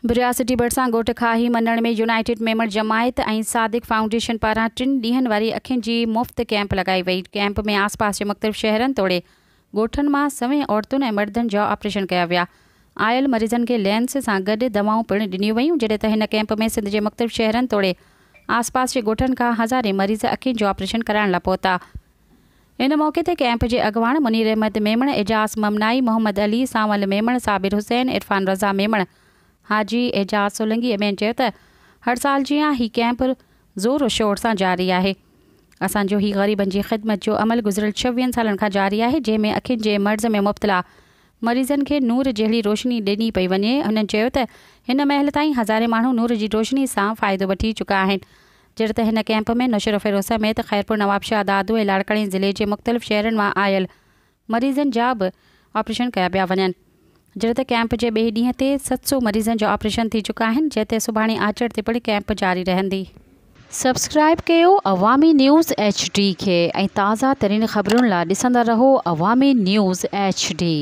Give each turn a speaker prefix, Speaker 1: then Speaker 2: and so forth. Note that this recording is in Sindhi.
Speaker 1: ڀريا سٽي ڀرسان ڳوٺ کاهي منڻ ۾ يونائيٽيڊ ميمڻ جماعت ۽ صادق فائونڊيشن پاران ٽن ڏينهن واري اکين جي مفت ڪئمپ لڳائي وئي. ڪئمپ ۾ آس پاس جي مختلف شهرن توڙي ڳوٺن مان سوين عورتن ۽ مردن جا آپريشن ڪيا ويا. آيل مريضن کي لينس سان گڏ دوائون پڻ ڏنيون ويون جڏهن ته هن ڪئمپ ۾ سنڌ جي مختلف شهرن توڙي آس پاس جي ڳوٺن کان هزارين مريض اکين جو آپريشن ڪرائڻ لاء پهتا. ان موقعي تي ڪئمپ جي اڳواڻ منير احمد ميمڻ، اعجاز ممنائي، محمد علي، سانول ميمڻ، صابر حسين، عرفان رضا ميمڻ، حاجي اعجاز سولنگي ۽ ٻين چيو ته هر سال جيان هي ڪئمپ زور و شور سان جاري آهي. اسان جو هي غريبن جي خدمت جو عمل گذريل ڇويهن سالن کان جاري آهي جنهن ۾ اکين جي مرض ۾ مبتلا مريضن کي نور جهڙي روشني ڏني پئي وڃي. هنن چيو ته هن مهل تائين هزارين ماڻهو نور جي روشني سان فائدو وٺي چڪا آهن. جڏهن ته هن ڪئمپ ۾ نوشهروفيروز سميت خيرپور، نوابشاهه، دادو ۽ لاڙڪاڻي ضلعي جي مختلف شهرن مان آيل مريضن جا به آپريشن ڪيا پيا وڃن. جڏهن ته ڪئمپ جي ٻئي ڏينهن تي 700 مريضن جا آپريشن ٿي چڪا آهن جنهن تي سڀاڻي آچر تي پڻ ڪئمپ جاري رهندي.
Speaker 2: سبسڪرائيب ڪيو عوامي نيوز ايڇ ڊي کي ۽ تازه ترين خبرن لا ڏسندا رهو عوامي نيوز ايڇ ڊي.